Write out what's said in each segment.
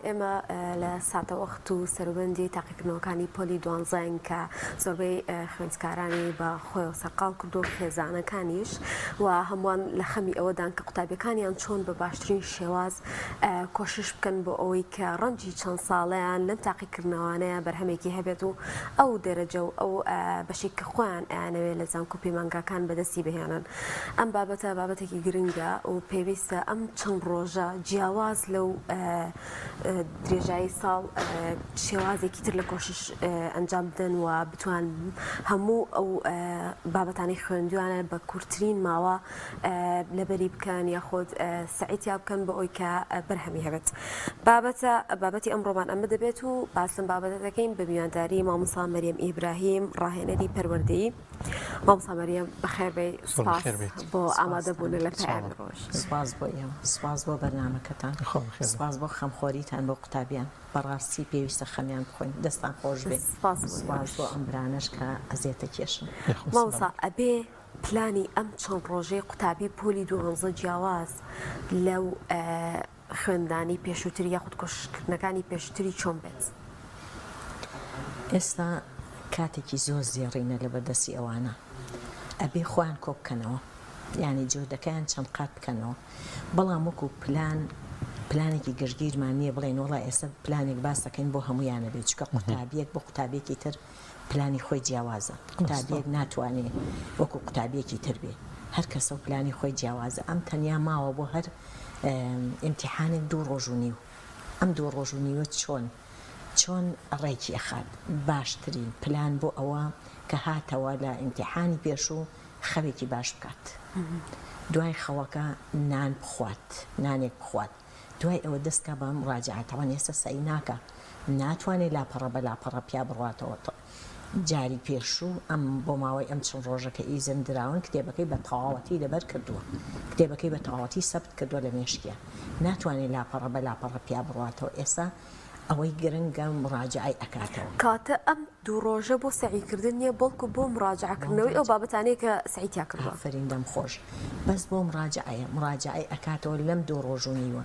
ئێمە لە ساتەوەخت و سەروبەندی تاقیکردنەوەکانی پۆلی دوانزەین کە زۆربەی خوێندکارانی بە خۆیەوە سەرقاڵ کردو خێزانەکانیش و هەمووان لە خەمی ئەوەدان کە قوتابیەکانیان چۆن بە باشترین شێواز کۆشش بکەن بۆ ئەوەی کە ڕەنجی چەند ساڵەیان لەم تاقیکردنەوانەیە بەرهەمێکی هەبێت و ئەو دەرەجە و ئەو بەشێک کە خۆیان ئەیانەوێت لە زانکۆ پەیمانگاکان بەدەستی بهێنن. ئەم بابەتە بابەتێکی گرنگە و پێویستە ئەم چەند ڕۆژە جیاواز لەو درێژایی ساڵ شێوازێکی تر لە کۆشش ئەنجام بدەن و بتوان هەموو ئەو بابەتانەی خوێندویانە بە کورتترین ماوە لەبەری بکەن یاخود سەعی تیا بکەن بۆ ئەوی کە بەرهەمی هەبێت. بابەتە بابەتی ئەمڕۆمان ئەمە دەبێت و باس لەم بابەتە دەکەین بە میوانداری مامۆستا مەریەم ئیبراهیم ڕاهێنەری پەروەردەیی. مامۆستا مەریەم بەخێربێی سپاس بۆ ئامادەبوون لە پەیامی ڕۆژ. سپاس بۆ ئێوە سپاس بۆ بەرنامەکەتان سپاس بۆ خەمخۆریتان بۆ قوتابیان بەڕاستی پێویستە خەمیان بخۆین دەستان خۆش بێ سپاس بۆ ئەم برانەش کە ئەزیەتە کێشن. مامۆستا ئەبێ پلانی ئەم چەند ڕۆژەی قوتابی پۆلی دوانزە جیاواز لەو خوێندنانی پێشووتری یاخود کۆششکردنەکانی پێشووتری چۆن بێت؟ ئێستا کاتێکی زۆر زێڕینە لەبەردەستی ئەوانە ئەبێ خۆیان کۆبکەنەوە یانی جۆدەکەیان چەند قات بکەنەوە بەڵام وەکو پلان پلانێکی گشتگیرمان نییە بڵێین وەڵا ئێستا پلانێک باس دەکەین بۆ هەموویانە بێت چونکە قوتابیەک بۆ قوتابیەکی تر پلانی خۆی جیاوازە قوتابیەک ناتوانێ وەکو قوتابیەکی تر بێ هەر کەسە و پلانی خۆی جیاوازە ئەم تەنیا ماوە بۆ هەر ئیمتیحانێک دوو ڕۆژ و نیو ئەم دوو ڕۆژ و نیوە چۆن چۆن ڕێکی ئەخات باشترین پلان بۆ ئەوە کە هاتەوە لە ئیمتیحانی پێشوو خەوێکی باش بکات دوای خەوەکە نان بخوات نانێک بخوات دوای ئەوە دەست کا بە مڕاجەعە تەبعەن ئێستا سەعی ناکا ناتوانێ لاپەڕە بە لاپەڕە پیا بڕواتەوە جاری پێشوو ئەم بۆ ماوەی ئەم چەند ڕۆژە کە ئیزن دراون کتێبەکەی بە تەواوەتی لەبەر کردووە کتێبەکەی بە تەواوەتی سەبت کردووە لە مێشکیا ناتوانێ لاپەڕە بە لاپەڕە پیا بڕواتەوە ئێستا ئەوەی گرنگە مڕاجەعەی ئەکاتەوە. کەواتە ئەم دوو ڕۆژە بۆ سەعی کردن نیە بەڵکو بۆ مڕاجەعە کردنەوەی ئەو بابەتانەیە کە سەعی تیا کردوە. ئافەرین دەم خۆش بەس بۆ مڕاجەعەیە مڕاجەعەی ئەکاتەوە لەم دوو ڕۆژ و نیوە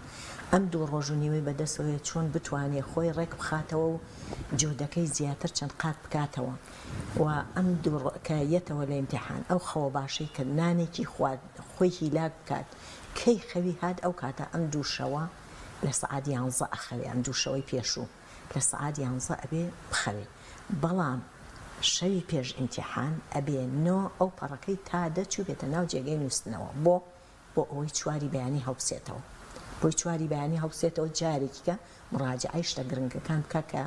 ئەم دوو ڕۆژ و نیوەی بەدەستەوەیە چۆن بتوانێ خۆی ڕێک بخاتەوە و جوهدەکەی زیاتر چەند قات بکاتەوە و ئەم دوو ڕۆ کە یەتەوە لە ئیمتیحان ئەو خەوە باشەی کرد نانێکی خوارد خۆی هیلاک بکات کەی خەوی هات ئەو کاتە ئەم دوو شەوە لە سەعات یانزە ئەخەوێ ئەم دوو شەوەی پێشوو لە سەعات یانزە ئەبێ بخەوێ بەڵام شەوی پێش ئیمتیحان ئەبێ نۆ ئەو پەڕەکەی تا دە چووبێتە ناو جێگەی نووستنەوە بۆ بۆ ئەوەی چواری بەیانی هەڵبسێتەوە بۆی چواری بەیانی هەڵبسێتەوە جارێکی کە مڕاجەعەی شتە گرنگەکان بکا کە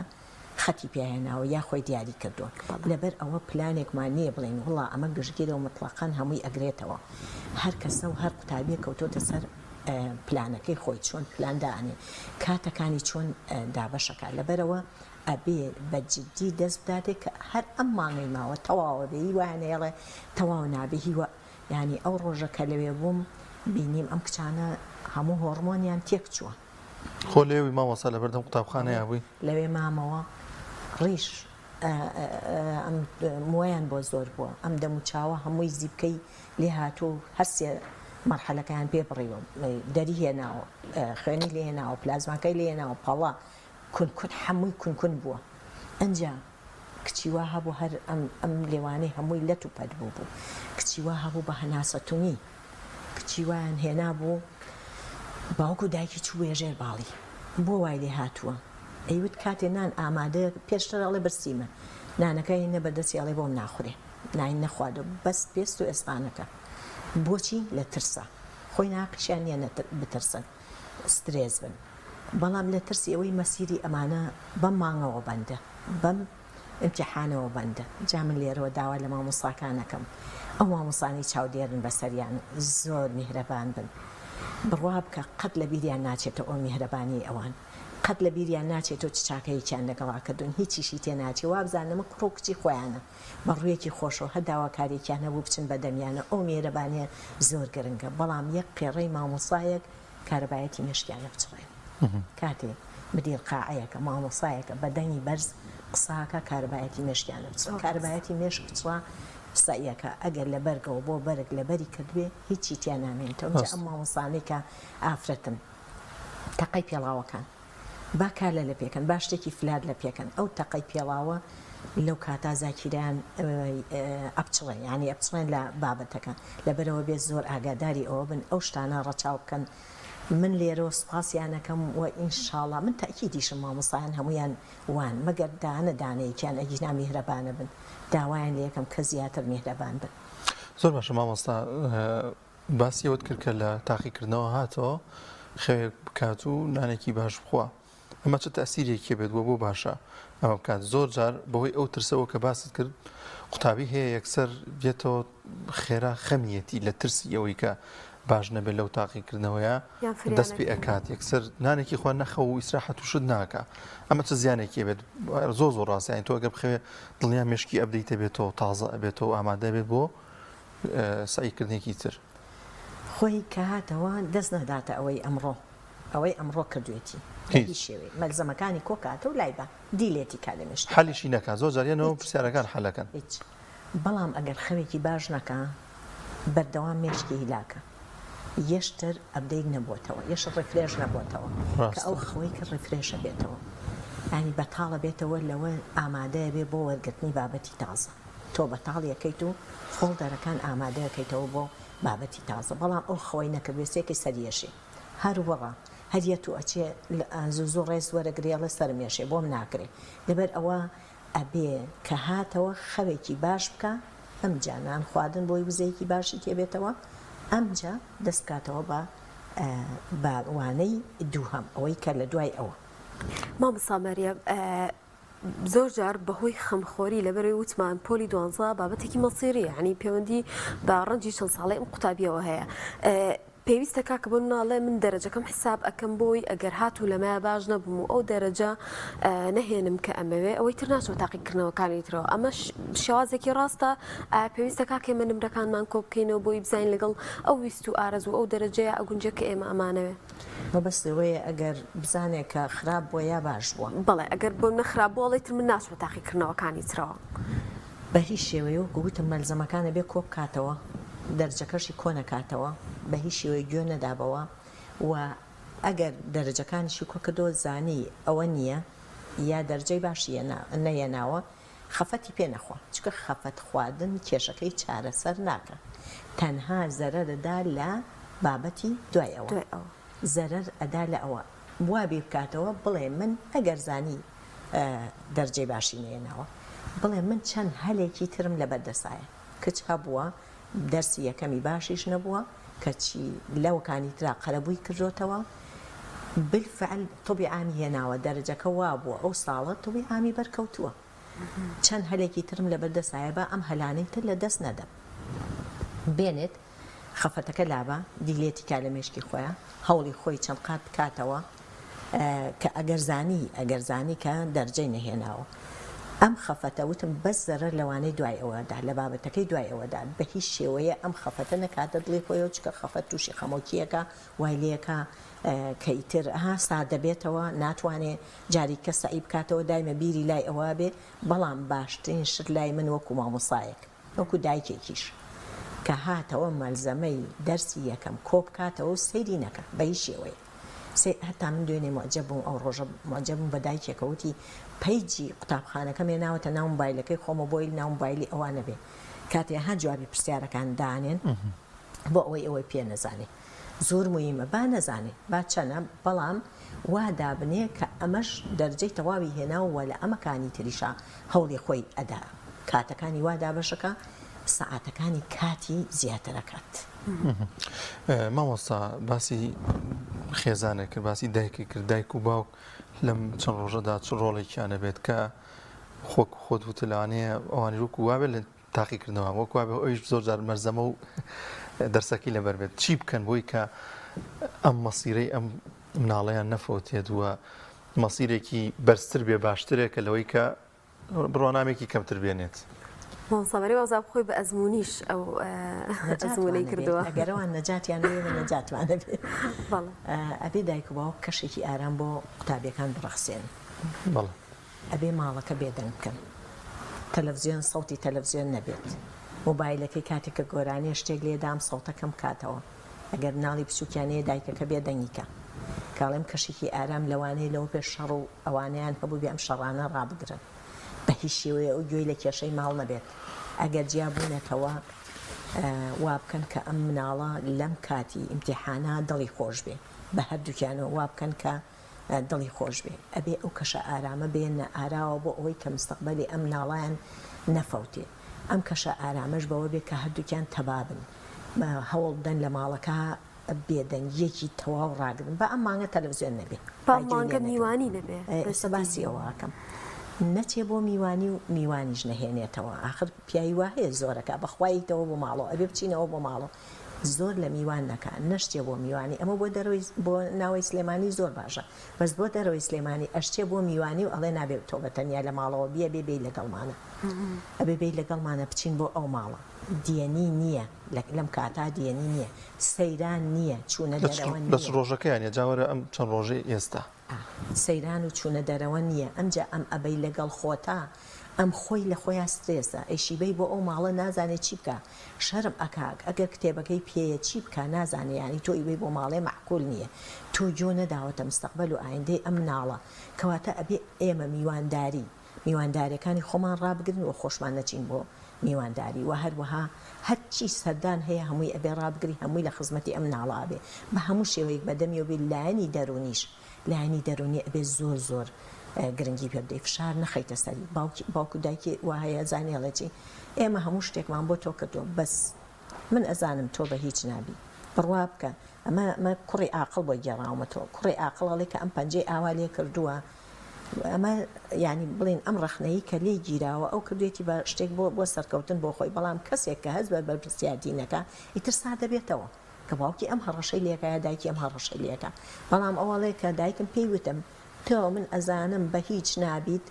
خەتی پیا هێناوە یا خۆی دیاری کردووە لەبەر ئەوە پلانێکمان نییە بڵێین وەڵا ئەمە گشتگیرە و متڵەقەن هەمووی ئەگرێتەوە هەر کەسە و هەر قوتابیە کەوتۆتە سەر پلانەکەی خۆی چۆن پلان دائەنێ کاتەکانی چۆن دابەشەکات لەبەرئەوە ئەبێ بە جدی دەست بداتێ کە هەر ئەم مانگەی ماوە تەواوە بێ هی وایان هەیە تەواو نابێ هی وا یانی ئەو ڕۆژە کە لەوێ بووم بینیم ئەم کچانە هەموو هۆڕمۆنیان تێک چووە. خۆ لێوی مامۆستا لەبەردەم قوتابخانەیا بووی؟ لەوێ مامەوە ڕیش ئەم موویان بۆ زۆر بووە ئەم دەم و چاوە هەمووی زیپکەی لێ هاتووە و هەر سێ مەرحەلەکەیان پێ بڕیوە دەری هێناوە خوێنی لێ هێناوە پلازماکەی لێ هێناوە پەڵە کون کون هەمووی کون کون بووە ئەنجا کچی وا هەبوو هەر ئەم ئەم لێوانەی هەمووی لەت و پەت بوو بوو کچی وا هەبوو بە هەناسە تونی کچی وایان هێنابوو باوک و دایکی چووبوویە ژێر باڵی بۆ وای لێ هاتووە ئەیوت کاتێ نان ئامادەیە پێشتر ئەڵێ برسیمە نانەکە هینە بەردەستی ئەڵێ بۆم ناخورێ ناین نەخواردوە بەس پێست و ئێسقانەکە بۆچی لە ترسا خۆی ناقیشیان نییە بترسن سترێس بن بەڵام لە ترسی ئەوەی مەسیری ئەمانە بەم مانگەوە بەندە بەم ئیمتیحانەوە بەندە جا من لێرەوە داوا لە مامۆستاکان ئەکەم ئەو مامۆستانەی چاودێرن بەسەریان زۆر میهرەبان بن بڕوا بکە قەت لە بیریان ناچێتەوە ئەو میهرەبانیەی ئەوان قەت لە بیریان ناچێتەوە چ چاکەیەکیان لەگەڵا کردوون هیچیشی تێ ناچێ وابزانن ئەمە کوڕ و کچی خۆیانە بە ڕوویەکی خۆشەوە هەر داواکاریەکیان هەبوو بچن بە دەمیانەوە ئەو میهرەبانیە زۆر گرنگە بەڵام یەک قێڕەی مامۆستایەک کارەبایەتی مێشکیانە بچڕێنێ کاتێ مدیر قاعەیەکە مامۆسایەکە بە دەنگی بەرز قساکە کارەبایەتی مێشکیانە بچڕێ کارەبایەتی مێشک بچڕا سەعیەکە ئەگەر لە بەرگەوە بۆ بەرگ لەبەری کردبێ هیچی تیا نامێنێتەوە جا ئەم مامۆسانەی کە ئافرەتن تەقەی پێڵاوەکان. با کالە لە پێکەن با شتێکی flat لە پێکەن ئەو تەقەی پێڵاوە لەو کاتا زاکیرەیان ئەپچڕێ یانی ئەپچڕێن لە بابەتەکە لەبەرئەوە بێ زۆر ئاگاداری ئەوە بن ئەو شتانە ڕەچاو بکەن من لێرەوە سوپاسیان ئەکەم و ئینشاڵا من تەئکیدیشم مامۆستایان هەموویان وان مەگەر دانە دانەیەکیان ئەگینا میهرەبانە بن داوایان لێکەم کە زیاتر میهرەبان بن. زۆر باشە مامۆستا باسی ئەوەت کرد کە لە تاقیکردنەوە هاتەوە خەوێک بکات و نانێکی باش بخوا ئەمە چ تەسیرێکی بێت وە بۆ باشە ئەمە بکات زۆر جار بەهۆی ئەو ترسەوە کە باست کرد قوتابی هەیە یەکسەر دێتەوە خێرا خەمیەتی لە ترسی ئەوەی کە باش نەبێت لەو تاقیکردنەوەیە دەست پێ ئەکات یەکسەر نانێکی خوا نەخەو و ئیسراحەت و شت ناکا ئەمە چ زیانێکی بێت زۆر زۆر ڕاستیانی تۆ ئەگەر بخەوێ دڵنیا مێشکی update ئەبێتەوە تازە ئەبێتەوە ئامادە بێت بۆ سەعیکردنێکی تر. خۆی کە هاتەوە دەست نەداتە ئەوەی ئەمڕۆ ئەوەی ئەمڕۆ کردوێتی بە هیچ شێوەیەک مەلزەمەکانی کۆ کاتەوە لای با delete ی کا لە مێشکی خۆی. حەلیشی نەکا زۆر جار یەنەوە هیچ پرسیارەکان حەلەکەن. هیچ بەڵام ئەگەر خەوێکی باش نەکا بەردەوام مێشکی هیلاکە یەشتر update نەبووەتەوە یەشتر refresh نەبووەتەوە کە ئەو ڕاستە. خەوەی کرد refresh ئەبێتەوە یانی بەتاڵ ئەبێتەوە لەوە ئامادە ئەبێ بۆ وەرگرتنی بابەتی تازە. تۆ بەتاڵی ئەکەیت و folder ەکان ئامادە ئەکەیتەوە بۆ بابەتی تازە بەڵام ئەو خەوەی نەکردبێ سێکەی سەری ئەشێ هەر وڕە هەر یەت و ئەچێ زوو زوو ڕێز وەرەگرێ ئەڵێ سەرم ئێشێ بۆم ناکرێ لەبەر ئەوە ئەبێ کە هاتەوە خەوێکی باش بکا ئەمجا نان خواردن بۆی وزەیەکی باشی تێبێتەوە ئەمجا دەست بکاتەوە بە بە وانەی دووهەم ئەوەی کە لە دوای ئەوە. مامۆستا مەریەم زۆر جار بەهۆی خەمخۆری لەبەرەوەی وتمان پۆلی دوانزە بابەتێکی مەسیریە یعنی پەیوەندی بە ڕەنجی چەند ساڵەی ئەم قوتابیەوە هەیە پێویستە کاکە بۆ ناڵێ من دەرەجەکەم حساب ئەکەم بۆی ئەگەر هاتوو لەمایە باش نەبووم و ئەو دەرەجە نەهێنم کە ئەمەوێ ئەوەی تر ناچۆ تاقیکردنەوەکانی ترەوە ئەمەش شێوازێکی ڕاستە پێویستە کاکە ئێمە نمرەکانمان کۆ بکەینەوە بۆی بزانین لەگەڵ ئەو ویست و ئارەزوو ئەو دەرەجەیە ئەگونجێ کە ئێمە ئەمانەوێ. مەبەست لەوەیە ئەگەر بزانێ کە خراپ بووە یا باش بووە. بەڵێ ئەگەر بۆ منە خراپ بووە ئەڵێ تر من ناچمە تاقیکردنەوەکانی ترەوە. بە هیچ شێوەیە وەکو وتم مەلزەمەکان ئەبێ کۆ بکاتەوە دەرجەکەشی کۆ نەکاتەوە بە هیچ شێوەیەک گوێ نەدا بەوە و ئەگەر دەرەجەکانیشی کۆ کردەوە زانی ئەوە نییە یا دەرجەی باشی نەیەناوە خەفەتی پێ نەخوا چونکە خەفەت خواردن کێشەکەی چارەسەر ناکا تەنها زەرەر ئەدا لە بابەتی دوای ئەوە زەرەر ئەدا لە ئەوە وا بیر بکاتەوە بڵێ من ئەگەر زانی دەرجەی باشی نەیەناوە بڵێ من چەند هەلێکی ترم لەبەر دەسایە کچ هەبووە دەرسی یەکەمی باشیش نەبووە کەچی لەوەکانی ترا قەرەبووی کردۆتەوە بالفعل طبی عامی هێناوە دەرەجەکە وابووە ئەو ساڵە طبی عامی بەرکەوتووە چەند هەلێکی ترم لەبەر دەسایە با ئەم هەلانەی تر لە دەست نەدەم بێنێت خەفەتەکە لابا delete ی کا لە مێشکی خۆیا هەوڵی خۆی چەند قات بکاتەوە کە ئەگەر زانی ئەگەر زانی کە دەرجەی نەهێناوە ئەم خەفەتە وتم بەس زەرەر لەوانەی دوای ئەوەدا لە بابەتەکەی دوای ئەوەدا بە هیچ شێوەیە ئەم خەفەتە نەکاتە دڵی خۆیەوە چونکە خەفەت تووشی خەمۆکیەکە وای لێکا کە ئیتر ها ساردەبێتەوە ناتوانێ جاری کە سەعی بکاتەوە دایمە بیری لای ئەوە بێ بەڵام باشترین شت لای من وەکو مامۆسایەک وەکو دایکێکیش کە هاتەوە مەلزەمەی دەرسی یەکەم کۆبکاتەوە و سەیری نەکا بە هیچ شێوەیەک سەیر هەتا من دوێنێ موعجەب بووم ئەو ڕۆژە موعجەب بووم بە دایکێکە وتی پەیجی قوتابخانەکەم هێناوەتە ناو موبایلەکەی خۆمە بۆی ناو موبایلی ئەوان نەبێ کاتێ ها جوابی پرسیارەکان دانێن بۆ ئەوەی ئەوەی پێ نەزانێ زۆر مویمە با نەزانێ با چەنە بەڵام وا دابنێ کە ئەمەش دەرجەی تەواوی هێناو وە لە ئەمەکانی تریشا هەوڵی خۆی ئەدا کاتەکانی وا دابەشەکا سەعاتەکانی کاتی زیاتر ئەکات. مامۆستا باسی خێزانێک کرد باسی دایکی کرد دایک و باوک لەم چەند ڕۆژەدا چ ڕۆڵێکیان ئەبێت کە خۆک خۆت وتت لەوانەیە ئەوانیش وەکو وابێت لە تاقیکردنەوە وەک وابێ ئەویش زۆر جار مەرزەمە و دەرسەکەی لەبەر بێت چی بکەن بۆی کە ئەم مەسیرەی ئەم مناڵەیان نەفەوتێت و مەسیرێکی بەرزتر بێ باشترێکە لەوەی کە بڕوانامێکی کەمتر بێنێت. مامۆستا مەریەم ئەوزا خۆی بە ئەزموونیش ئەو ئەزموونەی کردووە. ئەگەر ئەوان نەجاتیان نەبێ ئێمە نەجاتمان ئەبێ. بەڵێ. ئەبێ دایک و باوک کەشێکی ئارام بۆ قوتابیەکان بڕەخسێنن. بەڵێ. ئەبێ ماڵەکە بێدەنگ بکەن. تەلەفزیۆن سەوتی تەلەفزیۆن نەبێت. مۆبایلەکەی کاتێک کە گۆرانیە شتێک لێدام سەوتە کەم بکاتەوە. ئەگەر مناڵی بچوکیان هەیە دایکەکە بێدەنگی کە. کاڵێم کەشێکی ئارام لەوانەیە لەوە پێش شەڕ و ئەوانەیان هەبووبێ ئەم شەڕانە ڕابگرن بە هیچ شێوەیە ئەو گوێی لە کێشەی ماڵ نەبێت ئەگەر جیا بوونەتەوە وا بکەن کە ئەم مناڵە لەم کاتی ئیمتیحانا دڵی خۆش بێ بە هەردووکیانەوە وا بکەن کە دڵی خۆش بێ ئەبێ ئەو کەشە ئارامە بێننە ئاراوە بۆ ئەوەی کە مستەقبەلی ئەم مناڵەیان نەفەوتێ ئەم کەشە ئارامەش بەوە بێ کە هەردووکیان تەبا بن هەوڵ بدەن لە ماڵەکە بێدەنگیەکی تەواو ڕاگرن با ئەم مانگە تەلەفزیۆن نەبێ با ئەم مانگە میوانی نەبێ ئێستا باسی ئەوە ئەکەم نەچێ بۆ میوانی و میوانیش نەهێنێتەوە ئاخر پیاوی وا هەیە زۆرەکە بەخوایتەوە بۆ ماڵەوە ئەبێ بچینەوە بۆ ماڵەوە زۆر لە میوان نەکا نەشچێ بۆ میوانی ئەمە بۆ دەرەوەی بۆ ناوەی سلێمانی زۆر باشە بەس بۆ دەرەوەی سلێمانی ئەشچێ بۆ میوانی و ئەڵێ نابێ تۆ بە تەنیا لە ماڵەوە بی ئەبێ بێی لەگەڵمانە ئەبێ بێی لەگەڵمانە بچین بۆ ئەو ماڵە دیەنی نییە لەم کاتا دیەنی نییە سەیران نییە چوونە دەرەوە لە چ نییە. ڕۆژەکەیان نیە جا وەرە ئەم چەند ڕۆژەی ئێستا. سەیران و چوونە دەرەوە نییە ئەمجا ئەم ئەبەی لەگەڵ خۆتا ئەم خۆی لە خۆیا سترێسە ئەیشیبەی بۆ ئەو ماڵە نازانێ چی بکا شەرم ئەکا ئەگەر کتێبەکەی پێیە چی بکا نازانێ یانی تۆ ئیبەی بۆ ماڵێ مەعقول نییە تۆ گۆ نەداوەتە مستەقبەل و ئایندەی ئەم مناڵە کەواتە ئەبێ ئێمە میوانداری میوانداریەکانی خۆمان ڕابگرن و خۆشمان نەچین بۆ میوانداری وە هەروەها هەرچی سەردان هەیە هەمووی ئەبێ ڕابگری هەمووی لە خزمەتی ئەم مناڵە ئەبێ بە هەموو شێوەیەک بەدەمیەوە بێ لایەنی دەروونیش لایەنی دەروونی ئەبێ زۆر زۆر گرنگی پێ بدەی فشار نەخەیتە سەری باوکی باوک و دایکی وا هەیە زانی ئەڵێ چی ئێمە هەموو شتێکمان بۆ تۆ کردووە بەس من ئەزانم تۆ بە هیچ نابی بڕوا بکە ئەمە ئەمە کوڕی ئاقڵ بۆی گێڕاومەتەوە کوڕی ئاقڵ ئەڵێ کە ئەم پەنجەی ئاوا لێ کردووە ئەمە یانی بڵێین ئەم ڕەخنەی کە لێی گیراوە ئەو کردوێتی بە شتێک بۆ بۆ سەرکەوتن بۆ خۆی بەڵام کەسێک کە هەست بە بەرپرسیارتی نەکا ئیتر سارد دەبێتەوە کە باوکی ئەم هەڕەشەی لێکا یا دایکی ئەم هەڕەشەی لێکا بەڵام ئەو ئەڵێ کە دایکم پێی وتم تۆ من ئەزانم بە هیچ نابیت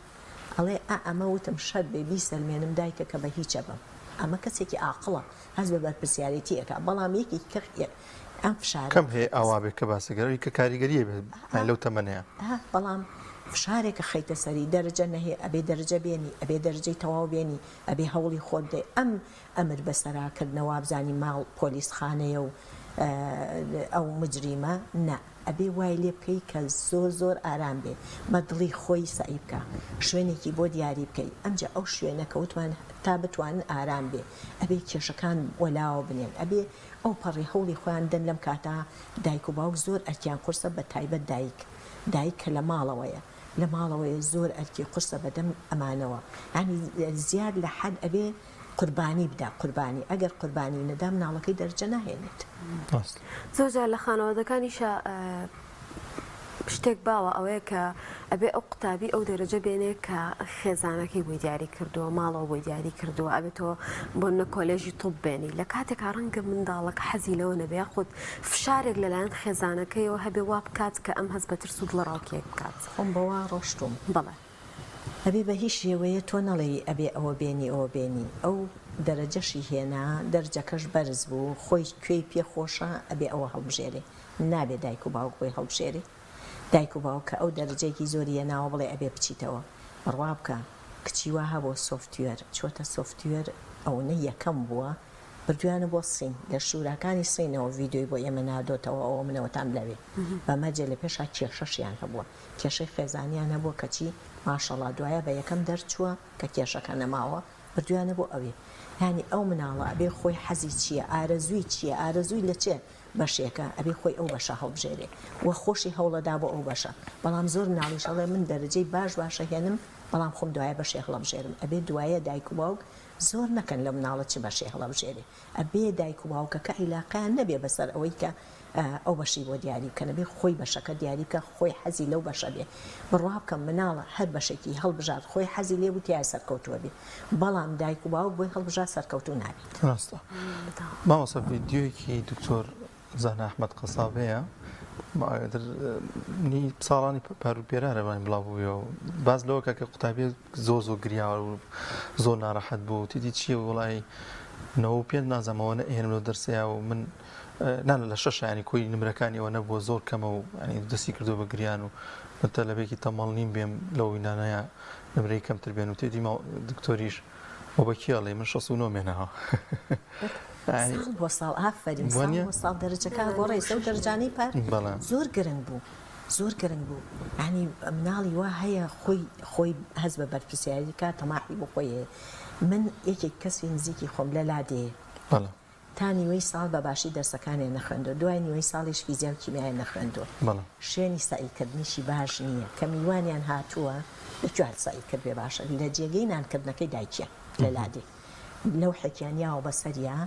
ئەڵێ ئا ئەمە وتم شەرت بێ بیسەلمێنم دایکە کە بە هیچ ئەبم ئەمە کەسێکی ئاقڵە هەست بە بەرپرسیارێتی ئەکا بەڵام یەکێکی کە ئەم فشارە کەم هەیە ئاوا بێ کە باسە گەر ئەوی کە کاریگەریە بێت لەو تەمەنەیە. ها بەڵام فشارێکە خەیتە سەری دەرەجە نەهێ ئەبێ دەرەجە بێنی ئەبێ دەرەجەی تەواو بێنی ئەبێ هەوڵی خۆت دەی ئەم ئەمر بەسەرا کردنە وابزانی ماڵ پۆلیس خانەیە و ئەو مجریمە نا ئەبێ وای لێ بکەی کە زۆر زۆر ئارام بێ بە دڵی خۆی سەعی بکا شوێنێکی بۆ دیاری بکەی ئەمجا ئەو شوێنە کە وتمان تا بتوانن ئارام بێ ئەبێ کێشەکان وەلاوە بنێن ئەبێ ئەو پەڕی هەوڵی خۆیان بدەن لەم کاتە دایک و باوک زۆر ئەرکیان قورسە بە تایبەت دایک دایک کە لە ماڵەوەیە لە ماڵەوەیە زۆر ئەرکی قورسە بەدەم ئەمانەوە یانی زیاد لە حەد ئەبێ قوربانی بدا قوربانی ئەگەر قوربانی نەدا مناڵەکەی دەرجە ناهێنێت. ڕاستە. زۆر جار لە خانەوادەکانیشا شتێک باوە ئەوەیە کە ئەبێ ئەو قوتابی ئەو دەرەجە بێنێ کە خێزانەکەی بۆی دیاری کردووە ماڵەوە بۆی دیاری کردووە ئەبێ تۆ بۆ نە کۆلێژی طب بێنی لە کاتێکا ڕەنگە منداڵەکە حەزی لەوە نەبێ یاخود فشارێک لەلایەن خێزانەکەیەوە هەبێ وا بکات کە ئەم هەست بە ترس و دڵەڕاوکێیەک بکات. خۆم بەوە ڕۆشتووم. بەڵێ. ئەبێ بە هیچ شێوەیە تۆ نەڵێی ئەبێ ئەوە بێنی ئەوە بێنی ئەو دەرەجەشی هێنا دەرجەکەش بەرز بوو خۆی کوێی پێ خۆشە ئەبێ ئەوە هەڵبژێرێ نابێ دایک و باوک بۆی هەڵبژێرێ دایک و باوک کە ئەو دەرەجەیەکی زۆری هێناوە بڵێ ئەبێ بچیتەوە بڕوا بکە کچی وا هەبووە سۆفتوێر چۆتە سۆفتوێر ئەونە یەکەم بووە بردویانە بۆ سین لە شوراکانی سینەوە ڤیدیۆی بۆ ئێمە ناردۆتەوە ئەوە منەوەتام لەوێ بە مەرجێ لە پێشا کێشەشیان هەبووە کێشەی خێزانیان هەبووە کەچی ماشەڵا دوایە بە یەکەم دەرچووە کە کێشەکە نەماوە بردویانە بۆ ئەوێ یانی ئەو مناڵە ئەبێ خۆی حەزی چیە ئارەزووی چیە ئارەزووی لە چ بەشێکە ئەبێ خۆی ئەو بەشە هەڵبژێرێ وە خۆشی هەوڵەدا بۆ ئەو بەشە بەڵام زۆر مناڵیش ئەڵێ من دەرەجەی باش باشە هێنم بەڵام خۆم دوایە بەشێ هەڵەبژێرم ئەبێ دوایە دایک و باوک زۆر نەکەن لەو مناڵە چ بەشێ هەڵەبژێرێ ئەبێ دایک و باوکەکە عیلاقەیان نەبێ بەسەر ئەوەی کە ئەو بەشی بۆ دیاری بکەن ئەبێ خۆی بەشەکە دیاری بکا خۆی حەزی لەو بەشە بێ بڕوا بکەم مناڵ هەر بەشێکی هەڵبژارد خۆی حەزی لێ بوو تیایا سەرکەوتوو ئەبێ بەڵام دایک و باوک بۆی هەڵبژارد سەرکەوتوو نابێت. ڕاستە مامۆستا ڤیدیۆیەکی دکتۆر زانا ئەحمەد قەساب هەیە ساڵانی پار و پێرارە بڵاو بوویەوە باس لەوە کە کە قوتابیە زۆر زۆر گریاوە و زۆر ناڕەحەت بوو تیدی چییە وڵی 95 نازانمەوە نەئێنم لەو دەرسەیە و من نانە لە شەش ینی کۆی نمرەکانی ئەوە نەبووە زۆر کەمە و ینی دەستی کردو بە گریان و من تەلەبێکی تەمەڵ نیم بێم لەو وینانەیە نمرەی کەمتر بێن و تێدی دکتۆریش بۆ بە کێ ئەڵێی من 69 مێناوە ساڵ بۆ ساڵ ئافەرین ساڵ بۆ ساڵ دەرەجەکە گۆڕێ ئەو دەرەجانەی پار زۆر گرنگ بوو. زۆر گرنگ بوو یانی مناڵی وا هەیە خۆی خۆی هەست بە بەرپرسیاری کا تەماحی بۆ خۆی هەیە من یەکێک کەسی نزیکی خۆم لە لادێیە بەڵێ. تا نیوەی ساڵ بە باشی دەرسەکانیان نەخوێندووە دوای نیوەی ساڵیش فیزیا و کیمیایان نەخوێندووە بەڵێ. شوێنی سەعی کردنیشی باش نییە کە میوانیان هاتووە لە کوێ سەعی کردبێ باشە لە جێگەی نان کردنەکەی دایکیان لە لادێ لەوحێکیان یاوە بەسەریا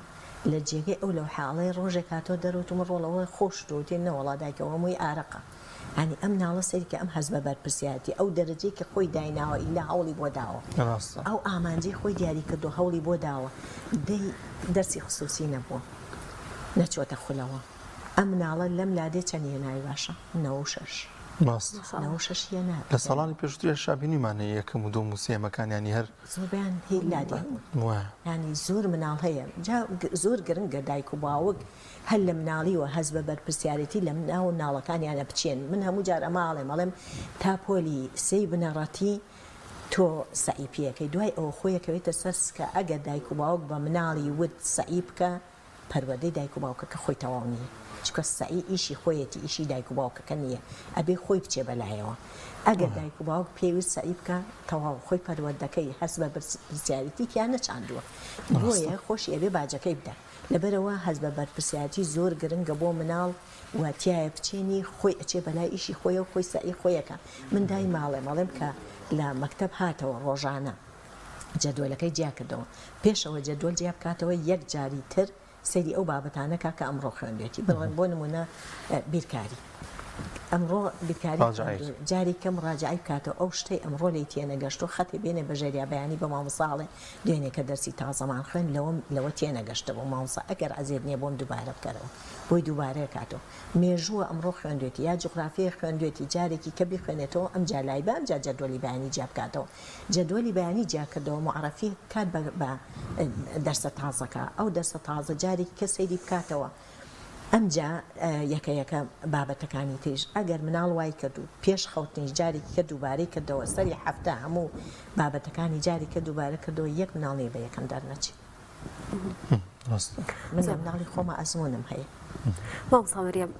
لە جێگەی ئەو لەوحە ئەڵێ ڕۆژێک هاتووە دەرەوە وتومە ڕۆڵە وەڵا خۆشت وتی نەوەڵا دایکە ئەوە هەمووی ئارەقە یانی ئەم مناڵە سەیری کە ئەم هەست بە بەرپرسیارەتی ئەو دەرەجەی کە خۆی دایناوە ئیلا هەوڵی بۆ داوە ڕاستە. ئەو ئامانجەی خۆی دیاری کردووە هەوڵی بۆ داوە دەی دەرسی خسوسی نەبووە نەچووەتە خولەوە ئەم مناڵە لەم لادێ چەند هێناوی باشە 96 ڕاستە. 96 هێنا لە ساڵانی پێشووتریشا بینیومانە یەکەم و دووەم و سێیەمەکان یانی هەر زۆربەیان هی لادێ بوون وایە. یانی زۆر مناڵ هەیە جا زۆر گرنگە دایک و باوک هەر لە مناڵیوە هەست بە بەرپرسیارێتی لە ناو مناڵەکانیانە بچێن من هەموو جار ئەمە ئەڵێم ئەڵێم تا پۆلی سێی بنەڕەتی تۆ سەعی پێ ئەکەی دوای ئەوە خۆی ئەکەوێتە سەر سکە ئەگەر دایک و باوک بە مناڵی وت سەعی بکە پەروەردەی دایک و باوکەکە خۆی تەواو نییە چونکە سەعی ئیشی خۆیەتی ئیشی دایک و باوکەکە نییە ئەبێ خۆی بچێ بەلایەوە ئەگەر دایک و باوک پێی وت سەعی بکە تەواو خۆی پەروەردەکەی هەست بە بەرپرسیارێتی تیا نەچاندووە بۆیە خۆشی ئەبێ باجەکەی بدا لەبەرئەوە هەست بە بەرپرسیارێتی زۆر گرنگە بۆ مناڵ و تیایە بچێنی خۆی ئەچێ بەلای ئیشی خۆیەوە خۆی سەعی خۆی ئەکا من دایمە ئەڵێم ئەڵێم کە لە مەکتەب هاتەوە ڕۆژانە جەدوەلەکەی جیا کردەوە پێشەوە جەدوەل جیا بکاتەوە یەک جاری تر سەیری ئەو بابەتانە کا کە ئەمڕۆ خوێندوێتی بڵێن بۆ نمونە بیرکاری ئەمڕۆ بیرکاری جاری کەم ڕاجعی بکاتەوە ئەو شتەی ئەمڕۆ لێی تێنەگەشتووە خەتێ بێنێ بە ژێریا بەیانی بە مامۆستا ئەڵێ دوێنێ کە دەرسی تازەمان خوێند لەوەم لەوە تێنەگەشتبووم مامۆستا ئەگەر عەزێت نییە بۆم دووبارە بکەرەوە بۆی دووبارە کاتەوە مێژووە ئەمڕۆ خوێندوێتی یا جوغرافیای خوێندوێتی جارێکی کە بیخوێنێتەوە ئەمجا لای بە ئەمجا جەدوەلی بەیانی جیا بکاتەوە جەدوەلی بەیانی جیا کردەوە موعەڕەفی بکات بە بە دەرسە تازەکە ئەو دەرسە تازە جارێکی کە سەیری بکاتەوە ئەمجا یەکە یەکە بابەتەکانی تریش ئەگەر مناڵ وای کرد و پێش خەوتنیش جارێکی کە دووبارەی کردەوە سەری هەفتە هەموو بابەتەکانی جارێکە دووبارە کردەوە یەک مناڵ نیە بە یەکەم دەرنەچێ. من لە مناڵی خۆما ئەزموونم هەیە. مامۆستا مەریەم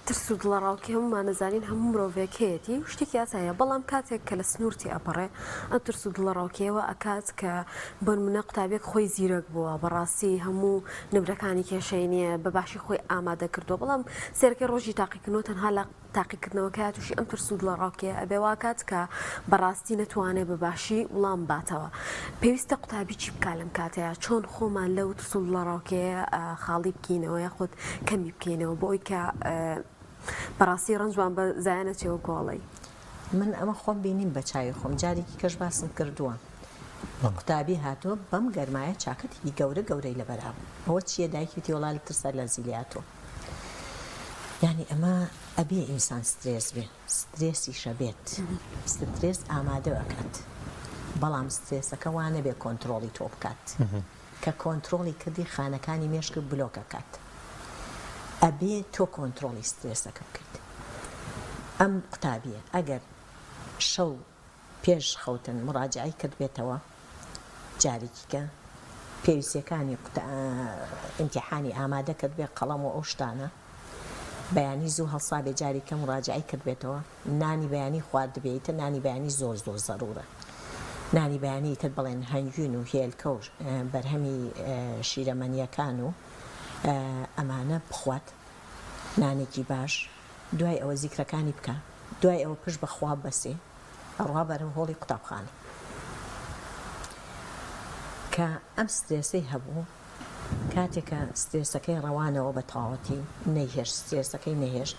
ترس و دڵەڕاوکێ هەموومان ئەزانین هەموو مرۆڤێک هەیەتی و شتێکی ئاساییە بەڵام کاتێک کە لە سنوور تێئەپەڕێ ئەم ترس و دڵەڕاوکێوە ئەکات کە بۆ نمونە قوتابیەک خۆی زیرەک بووە بەڕاستی هەموو نمرەکانی کێشەی نییە بە باشی خۆی ئامادە کردووە بەڵام سێرەکەی ڕۆژی تاقیکردنەوە تەنها لە تاقیکردنەوەکەیا تووشی ئەم ترس و دڵەڕاوکێ ئەبێ واکات کە بەڕاستی نەتوانێ بە باشی وڵام باتەوە پێویستە قوتابی چی بکا لەم کاتەیا چۆن خۆمان لەو ترس و دڵەڕاوکێیە خاڵی بکەینەوە یاخود کەمی بکەینەوە بۆ ئەوی کە بەڕاستی ڕەنجمان بە زایە نەچێ وەکو ئەڵێی. من ئەمە خۆم بینیم بە چاوی خۆم جارێکی کەش باسم کردووە قوتابی هاتووە بەم گەرمایە چاکەتێکی گەورە گەورەی لەبەرا بوو ئەوە چییە دایکی وتی وەڵا لە ترسا لەرزی لێ هاتووە یانی ئەمە ئەبێ ئینسان سترێس بێ سترێسیشە بێت سترێس ئامادە ئەکات بەڵام سترێسەکە وا نەبێ کۆنترۆڵی تۆ بکات کە کۆنترۆڵی کردی خانەکانی مێشکت بلۆک ئەکات ئەبێ تۆ کۆنترۆڵی سترێسەکە بکەیت ئەم قوتابیە ئەگەر شەو پێش خەوتن مڕاجعەی کردبێتەوە جارێکی کە پێویستیەکانی ئیمتیحانی ئامادە کردبێ قەڵەم و ئەو شتانە بەیانی زوو هەڵسابێ جاری کە مڕاجعەی کردبێتەوە نانی بەیانی خواردبێ ئیتر نانی بەیانی زۆر زۆر زەرورە نانی بەیانی ئیتر بڵێن هەنگوین و هێلکە و بەرهەمی شیرەمەنیەکان و ئەمانە بخوات نانێکی باش دوای ئەوە زیکرەکانی بکا دوای ئەوە پشت بە خوا ببەسێ ئەڕوا بەرەو هۆڵی قوتابخانە کە ئەم سترێسەی هەبوو کاتێک کە سترێسەکەی ڕەوانەوە بە تەواوەتی نەیهێشت سترێسەکەی نەهێشت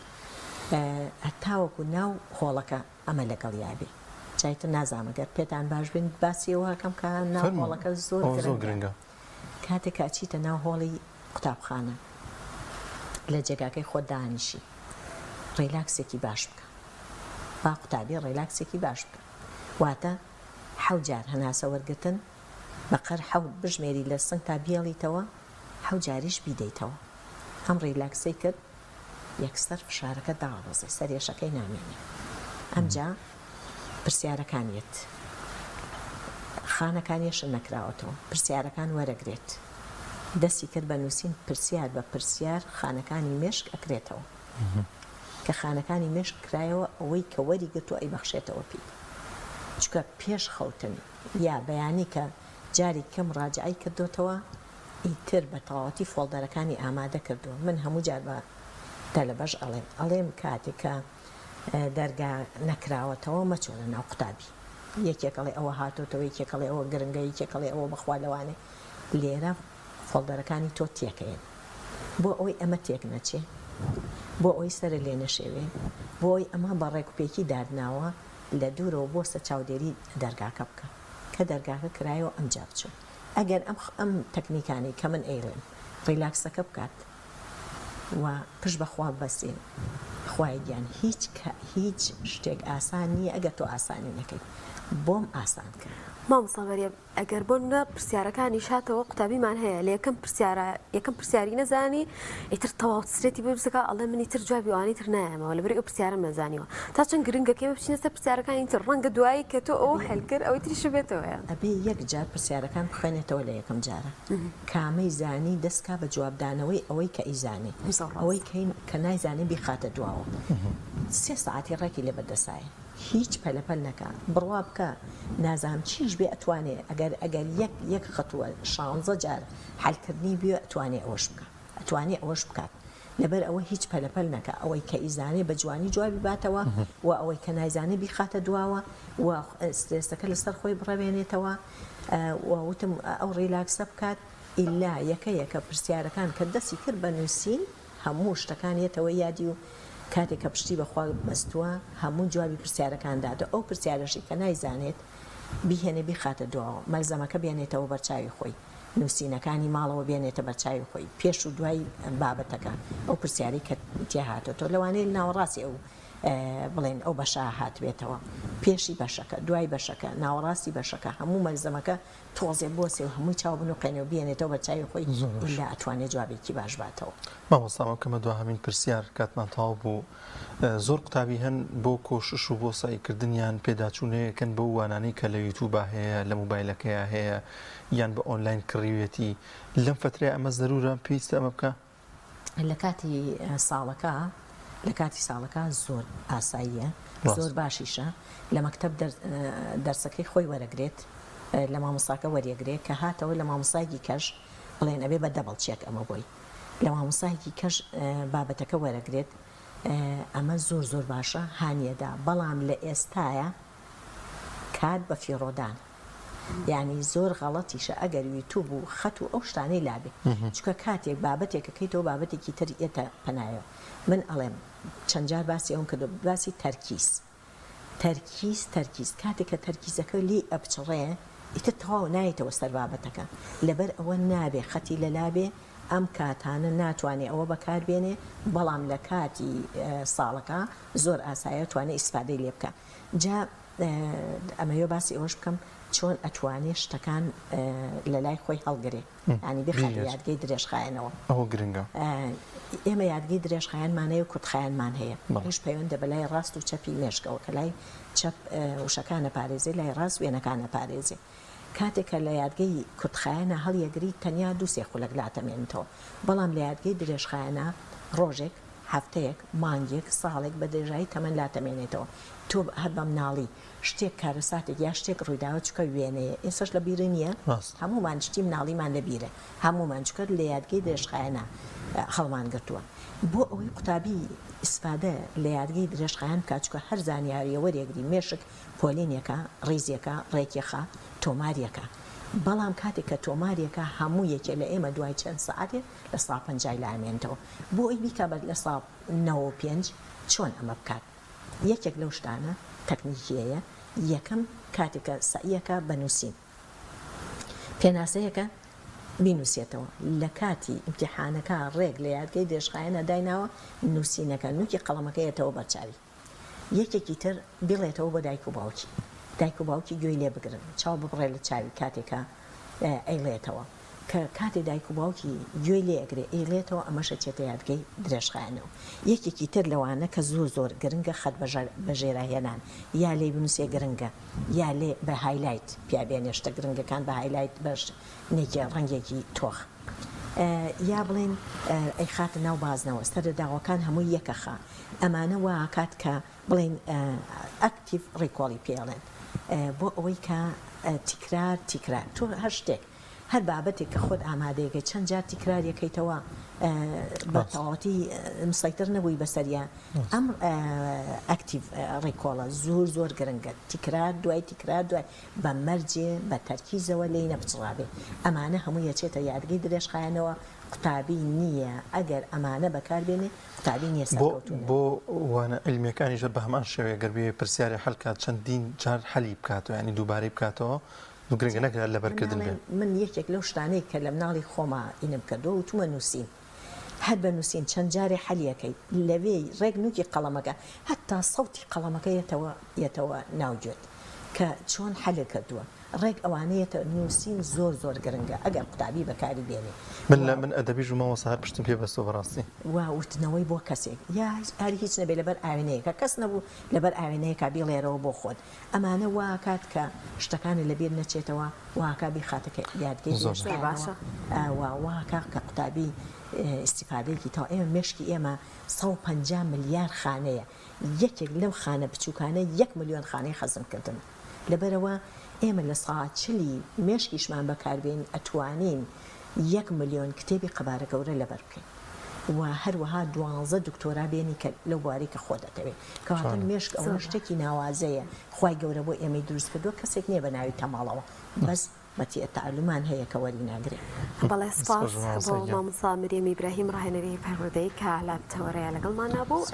هەتاوەکو ناو هۆڵەکە ئەمە لەگەڵیا بێ جا ئیتر نازانم گەر پێتان باش بێ باسی ئەوە ئەکەم کە ناو هۆڵەکە زۆر گرنگە کاتێک کە ئەچیتە ناو هۆڵی قوتابخانە لە جێگاکەی خۆت دانیشی ڕیلاکسێکی باش بکە با قوتابی ڕیلاکسێکی باش بکە واتە حەوت جار هەناسە وەرگتن بەقەر حەوت بژمێری لە سنگتا بیێڵیتەوە حەوت جاریش بیدەیتەوە ئەم ڕیلاکسەی کرد یەکسەر فشارەکە دابەزێ سەرێشەکەی نامێنێ ئەمجا پرسیارەکان یەت خانەکان یەشن نەکراوەتەوە پرسیارەکان وەرەگرێت دەستی کرد بە نووسین پرسیار بە پرسیار خانەکانی مێشک ئەکرێتەوە. کە خانەکانی مێشک کرایەوە ئەوەی کە وەری گرتووە ئەیبەخشێتەوە پێی چونکە پێش خەوتن یا بەیانی کە جارێکی کە مڕاجەعەی کردۆتەوە ئیتر بە تەواوەتی فۆڵدەرەکانی ئامادە کردووە من هەموو جار بە تەلەبەش ئەڵێم ئەڵێم کاتێک کە دەرگا نەکراوەتەوە مەچۆرە ناو قوتابی یەکێک ئەڵێ ئەوە هاتۆتەوە یەکێک ئەڵێ ئەوە گرنگە یەکێک ئەڵێ ئەوە بەخوا لەوانێ لێرە فۆڵدەرەکانی تۆ تێکەیەن بۆ ئەوەی ئەمە تێک نەچێ بۆ ئەوەی سەرت لێ نەشێوێ بۆ ئەوەی ئەمە بە ڕێک و پێکی دادناوە لە دوورەوە بۆستە چاودێری دەرگاکە بکە کە دەرگاکە کرایەوە ئەمجا بچۆ ئەگەر ئەم ئەم تەکنیکانەی کە من ئەیڵێم ڕیلاکسەکە بکات و پشت بە خوا ببەستێ خوایە گیان هیچ کە هیچ شتێک ئاسان نییە ئەگەر تۆ ئاسانی نەکەی بۆم ئاسان کە. مامۆستا مەریەم ئەگەر بۆ نمونە پرسیارەکانیش هاتەوە قوتابیمان هەیە لە یەکەم پرسیارە یەکەم پرسیاری نەزانی ئیتر تەواو سرێتی بۆ دروستەکە ئەڵێ من ئیتر جوابی ئەوانی تر نایەمەوە لەبەر ئەو پرسیارەم نەزانیوە تا چەند گرنگە کە ئێمە بچینە سەر پرسیارەکانی تر ڕەنگە دوایی کە تۆ ئەوە حل کرد ئەوەی تریش بێتەوەیە. ئەبێ یەک جار پرسیارەکان بخوێنێتەوە لە یەکەم جارە کامەی زانی دەست کا بە جوابدانەوەی ئەوەی کە ئەیزانێ ئەوەی کە نایزانێ بیخاتە دواوە سێ سەعاتی ڕێکی لێ بەدەسایە هیچ پەلەپەل نەکا بڕوا بکە نازانم چیش بێ ئەتوانێ ئەگەر ئەگەر یەک یەک خەتووە شانزە جار حەل کردنی بوێ ئەتوانێ ئەوەش بکا ئەتوانێ ئەوەش بکات لەبەر ئەوە هیچ پەلەپەل نەکا ئەوەی کە ئیزانێ بە جوانی جوابی باتەوە و ئەوەی کە نایزانێ بیخاتە دواوە و سترێسەکە لەسەر خۆی بڕەوێنێتەوە و وتم ئەو ڕیلاکسە بکات ئیلا یەکە یەکە پرسیارەکان کە دەستی کرد بە نووسین هەموو شتەکان یەتەوە یادی و کاتێک کە پشتی بە خوا بەستووە هەموو جوابی پرسیارەکان داتەوە ئەو پرسیارەشی کە نایزانێت بیهێنێ بیخاتە دواوە مەلزەمەکە بێنێتەوە بەرچاوی خۆی نووسینەکانی ماڵەوە بێنێتە بەرچاوی خۆی پێش و دوای بابەتەکە ئەو پرسیارەی کە تێهاتۆتەوە لەوانەیە لە ناوەڕاستی ئەو بڵێن ئەو بەشە هاتبێتەوە پێشی بەشەکە دوای بەشەکە ناوەڕاستی بەشەکە هەموو مەلزەمەکە تۆزێ بۆسێ و هەمووی چاو بنوقێنێ و بێنێتەوە بەرچاوی خۆی ئیلا ئەتوانێ جوابێکی باش باتەوە. مامۆستا ئەمە بکەمە دواهەمین پرسیار کاتمان تەواو بوو زۆر قوتابی هەن بۆ کۆشش و بۆ سەعیکردنیان پێداچوونەیەکەن بەو وانانەی کە لە یوتوبا هەیە لە موبایلەکەیا هەیە یان بە ئۆنلاین کڕیوێتی لەم فەترەیە ئەمە زەرورە پێویستە ئەمە بکا؟ لە کاتی ساڵەکە لە کاتی ساڵەکە زۆر ئاساییە زۆر باشیشە لە مەکتەب دەرسەکەی خۆی وەرەگرێت لە مامۆستاکە وەریەگرێ کە هاتەوە لە مامۆستایەکی کەش بڵێن ئەبێ بە double check ئەمە بۆی لە مامۆستایەکی کەش بابەتەکە وەرەگرێت ئەمە زۆر زۆر باشە هانیەدا بەڵام لە ئێستایا کات بە فیڕۆدان یانی زۆر غەڵەتیشە ئەگەر یوتوب و خەت و ئەو شتانەی لابێ چونکە کاتێک بابەتێک ئەکەیتەوە بابەتێکی تر یەتە پەنایەوە من ئەڵێم چەند جار باسی ئەوم کردوە باسی تەرکیز تەرکیز تەرکیز کاتێک کە تەرکیزەکە لێی ئەپچڕێ ئیتر تەواو نایەتەوە سەر بابەتەکە لەبەر ئەوە نابێ خەتی لەلابێ ئەم کاتانە ناتوانێ ئەوە بەکار بێنێ بەڵام لە کاتی ساڵەکە زۆر ئاسایە توانێ ئیسفادەی لێ بکا جا ئەمەوێ باسی ئەوەش بکەم چۆن ئەتوانێ شتەکان لە لای خۆی هەڵگرێ یانی بخاتە یادگەی درێژخایەنەوە. ئەوە گرنگە. ئێمە یادگەی درێژخایەنمان هەیە و کورتخایەنمان هەیە. ئەویش پەیوەندە بە لای ڕاست و چەپی مێشکەوە کە لای چەپ وشەکان ئەپارێزێ لای ڕاست وێنەکان ئەپارێزێ. کاتێک کە لە یادگەی کورتخایەنا هەڵیەگری تەنیا دوو سێ خولەک لاتەمێنتەوە بەڵام لە یادگەی درێژخایەنا ڕۆژێک، هەفتەیەک، مانگێک، ساڵێک بە درێژایی تەمەن لاتەمێنێتەوە. تۆ هەر بە مناڵی شتێک کارەساتێک یا شتێک ڕوویداوە چونکە وێنەیە ئێستاش لە بیرت نییە؟ هەموومان شتی مناڵیمان لە بیرە هەموومان چونکە لە یادگەی درێژخایەنا هەڵمان گرتووە بۆ ئەوەی قوتابی ئیسفادە لە یادگەی درێژخایەن بکات چونکە هەر زانیاریە وەرێگری مێشک پۆلینێکە ڕیزێکە ڕێکێخە تۆماریەکە بەڵام کاتێک کە تۆماریەکە هەموو یەکێ لە ئێمە دوای چەند سەعاتێ لە سا پەنجای لامێنتەوە بۆ ئەوەی بیکا بە لە سا 95 چۆن ئەمە بکات یەکێک لەو شتانە تەکنیکیەیە یەکەم کاتێک کە سەعیەکە بە نووسین پێناسەیەکە بینوسێتەوە لە کاتی ئیمتیحانەکە ڕێک لە یادگەی درێژخایەنە دایناوە نووسینەکە نوکی قەڵەمەکە یەتەوە بەرچاوی یەکێکی تر بیڵێتەوە بۆ دایک و باوکی دایک و باوکی گوێی لێ بگرن چاو ببڕێ لە چاوی کاتێک کە ئەیڵێتەوە کە کاتێ دایک و باوکی گوێی لێ ئەگرێ ئەیڵێتەوە ئەمەش ئەچێتە یادگەی درێژخایەنەوە. یەکێکی تر لەوانە کە زۆر زۆر گرنگە خەت بە ژێرا هێنان یا لێی بنوسێ گرنگە یا لێ بە highlight پیا بێنێ شتە گرنگەکان بە highlight بە نێکێ ڕەنگێکی تۆخ. یا بڵێن ئەیخاتە ناو بازنەوە سەرەداوەکان هەمووی یەکەخا ئەمانە وا ئەکات کە بڵێین active recall ی پێ ئەڵێن بۆ ئەوەی کە تیکرار تیکرار تۆ هەر شتێک هەر بابەتێک کە خۆت ئامادەیەکەی چەند جار تیکرار یەکەیتەوە بە تەواوەتی مسەیتر نەبووی بەسەریا ئەم active recall ە زۆر زۆر گرنگە تیکرار دوای تیکرار دوای بە مەرجێ بە تەرکیزەوە لێی نەپچڕابێ ئەمانە هەمووی ئەچێتە یادگەی درێژخایەنەوە قوتابی نییە ئەگەر ئەمانە بەکار بێنێ قوتابی نییە بۆ سەرکەوتوو نەبێ. بۆ وانە عیلمیەکانیش هەر بە هەمان شێوەیە گەر بێ پرسیارێ حەل کات چەندین جار حەلی بکاتەوە یانی دووبارەی بکاتەوە گرنگە نەک هەر لەبەر من کردن بێ. ناڵێم من یەکێک لەو شتانەی کە لە مناڵی خۆما ئینم کردووە وتومە نووسین هەر بە نووسین چەند جارێ حەلی ئەکەی لەوێی ڕێک نووکی قەڵەمەکە هەتا سەوتی قەڵەمەکە یەتەوە یەتەوە ناو گوێت کە چۆن حەلت کردووە ڕێک ئەوانە یەتە نووسین زۆر زۆر گرنگە ئەگەر قوتابی بەکاری بێنێ من و لە من ئەدەبیش بووم مامۆستا هەر پشتم پێ بەستووە بەڕاستی. و وتنەوەی بۆ کەسێک یا هەر هیچ نەبێ لەبەر ئاوێنەیەکە کەس نەبوو لەبەر ئاوێنەیەکا بیڵێرەوە بۆ خۆت ئەمانە وا ئەکات کە شتەکانت لەبیر نەچێتەوە وا ئەکا بیخاتە کە یادگەی زۆر باشە. درێژخایەنەوە و وا ئەکا کە قوتابی ئیستیفادەیەکی تەواو ئێمە مێشکی ئێمە 150 ملیار خانەیە یەکێک لەو خانە بچووکانە یەک ملیۆن خانەی خەزم کردن لەبەرئەوە ئێمە لە سا چلی مێشکیشمان بەکاربێین ئەتوانین یەک ملیۆن کتێبی قەبارە گەورە لەبەر بکەین و هەروەها دوانزە دکتۆرا بێنی کە لەو بوارەی کە خۆت ئەتەوێ کەواتە مێشک ئەوە شتێکی ناوازەیە خوای گەورە بۆ ئێمەی دروست کردووە کەسێک نییە بە ناوی تەمەڵەوە بەس بەتی التعلمان هەیە کە وەری ناگرێ. بەڵێ سپاس بۆ مامۆستا مریەم ئیبراهیم ڕاهێنەری پەروەردەیی کە لە تەوەرەیە لەگەڵمانا بوو.